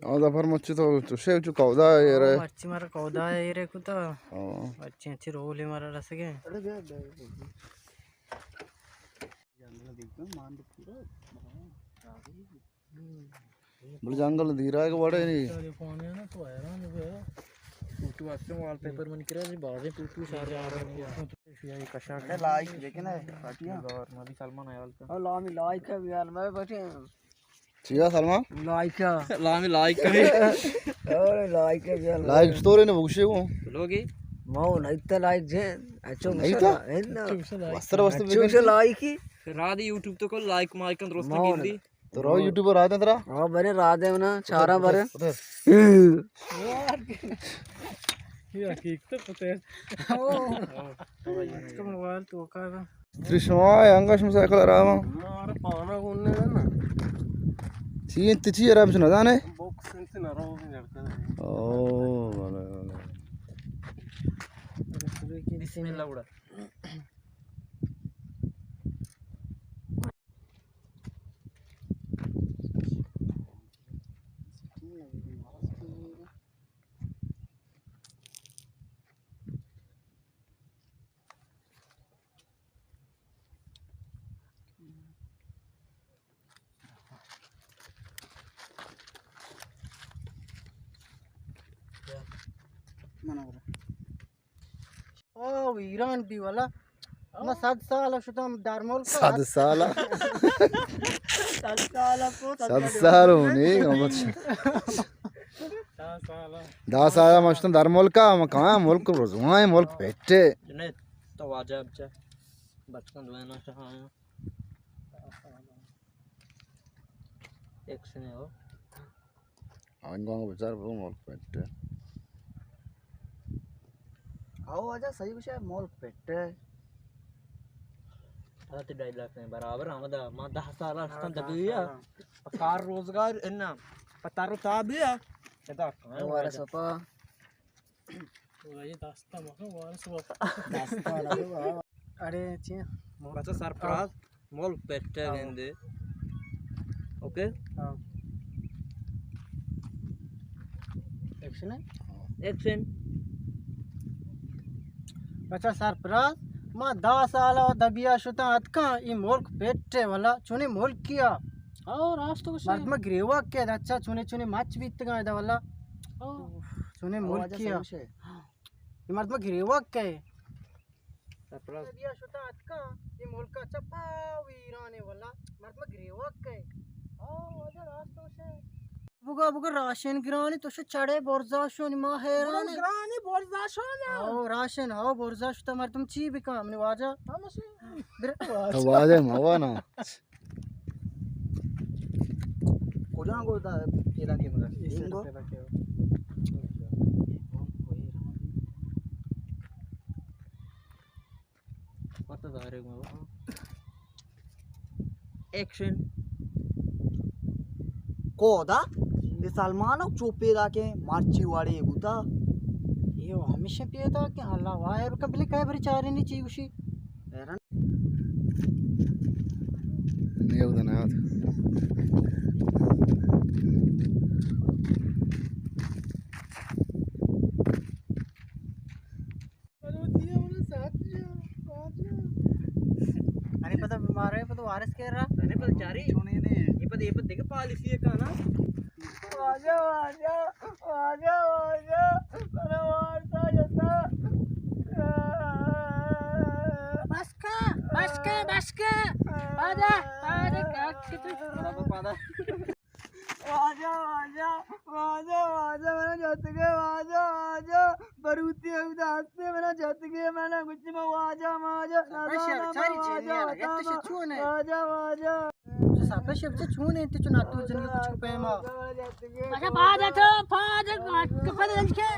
آ ظفر مچی تو، تو شے چو کودا اے رے۔ مرچی مارا کودا اے رے کتا۔ ہاں۔ مرچی اچھی رولی مارا رسگے۔ بلے جنگل دیرا ہے کہ وڑے نہیں۔ تو حیران ہو گیا۔ تو اچھا وال پیپر من کرا جی، بازیں فوٹو سارے آ رہے ہیں۔ یہ کشا لائک دیکھے نا، پارٹیاں۔ اور میں بھی سلمان آیا والتا۔ اور لامی لائک ہے بھی یار، میں بیٹھے۔ چیا سلمان؟ لائک ہے۔ لامی لائک ہے۔ اور لائک ہے بھی یار۔ لائک سٹوری نے بگشے کو۔ لوگی؟ ماو نہیں تا لائک جے۔ اچھو نہیں تا؟ وستر وستر اچھو لائک ہی۔ رادی یوٹیوب تو کو لائک مائکن درست گندی۔ تو رو یوٹیوب پر آتے ترا؟ ہاں، برے رادے نا، چارا برے۔ ادھر۔ یہ حقیقت پتہ ہے۔ اس کا موبائل تو کا تھا؟ تری شما انگا شما سائیکل آرام۔ مارا پانا گوننے نا۔ چی انت چی آرام شنا دانے؟ باکس انت نہ رو بھی لڑکا۔ او، بلے، بلے۔ بسم اللہ اڑا۔ او ویران بی والا۔ ما صد سال شتم در ملک۔ صد سال؟ صد سال کو، صد سال ہونی، ہم دہ سال ما شتم در ملک، ما کہاں ملک روزوائیں، ملک پیٹے۔ جنید، تو واجہ بچہ، بچکن دوینا چاہاں۔ ایکشن ہے وہ۔ آنگو آنگو بچار بو ملک پٹ۔ آو واجہ صحیح گوشے ملک پٹ۔ ہاں، تے ڈائیلاگ نہیں برابر، ہمدا ما دہ سال ہستن دبیا۔ کار روزگار انا، پتارو تابیا۔ ادا کہاں دوبارہ واجہ؟ سپا۔ تو یہ دستا مکن، وارث بابا۔ دستا نہ بابا۔ ارے چی؟ بچہ سرفراز، ملک پیٹے ہاں۔ گندے۔ اوکے؟ ہاں۔ ایکشن ہے؟ ایکشن۔ بچہ سرفراز، ما دہ سال دبیا شتاں اتکاں، ای ملک پیٹے والا، چونی ملکیا۔ او، راست گوشے۔ مردم گریوک کے، اچھا، چونی چونی مچ بیتگاں ادا والا۔ او۔ چونی ملکیا۔ اے مردم گریوک کئے؟ سرفراز۔ بیا شتا اتکا، اے ملکا چپا ویرانے والا، مردم گریوک کئے؟ آ، واجہ راست گوشے۔ بگا، بگا راشن گرانی، تو شو چڑے برزا شو، نی ما حیران۔ گرانی برزا شو نا۔ آو، راشن، آو، برزا شتا مردم چی بکا، منی واجہ؟ ہمشی۔ تو واجہ موانا۔ کجا گو دا پیدا کے مگا؟ اینگو؟ ایکشن۔ کودا؟ اے سلمان چو پیدا کے مرچی وڑے بوتا۔ یہ ہمیشہ پیدا کے اللہ واہر کا بلی کئے بری چارے نی چی گوشی۔ نیو دنات۔ ارے پتہ مارے پتہ وارث کہہ رہا۔ ارے پتہ چاری۔ چونے نے۔ یہ پتہ، یہ پتہ دیکھ پالیسی ہے کہاں نا۔ واجہ، واجہ، واجہ، واجہ، میرا وارث آ جاتا۔ بس کا، بس کا، بس کا۔ واجہ، واجہ، کاٹ کے تو۔ واجہ، واجہ، واجہ، واجہ، میرا جتگے، واجہ، واجہ، بروتی ہم داستے، میرا جتگے، میرا کچھ میں واجہ، واجہ، نزانم، چاری واجہ، چینی آ لگا، تو واجہ، چون ہے؟ واجہ، واجہ۔ تو سپا شپ چہ چون انت، چو ناتو جنگی کچھ کو پیما۔ اچھا، پاد ہے تو، پاد، کپا دل کے۔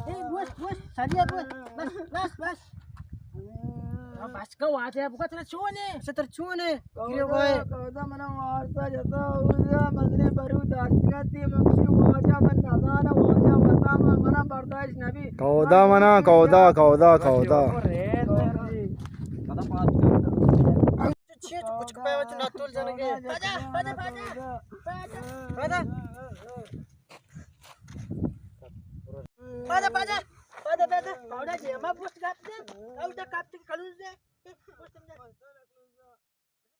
اے، بوش، بوش، سالیا بوش۔ بس، بس، بس۔ بس کا واجہ، بکا ترا چون ہے؟ اچھا، ترا چون ہے؟ گریو بھائی۔ کودا منا وارسا جتا، اوزا مزنی برو داشتگا تی مکشی واجہ من نزانا واجہ وطا من، منا برداشت نبی۔ کودا منا، کودا، کودا، کودا۔ چیئے چو کچک پہ وچ ناتول جنگے۔ پادا، پادا، پادا۔ پادا۔ پادا، پادا، پادا۔ اوڑا جی، ہما پوسٹ کپتہ۔ اوڑا کپتہ کلوز دے۔ پوسٹ دے۔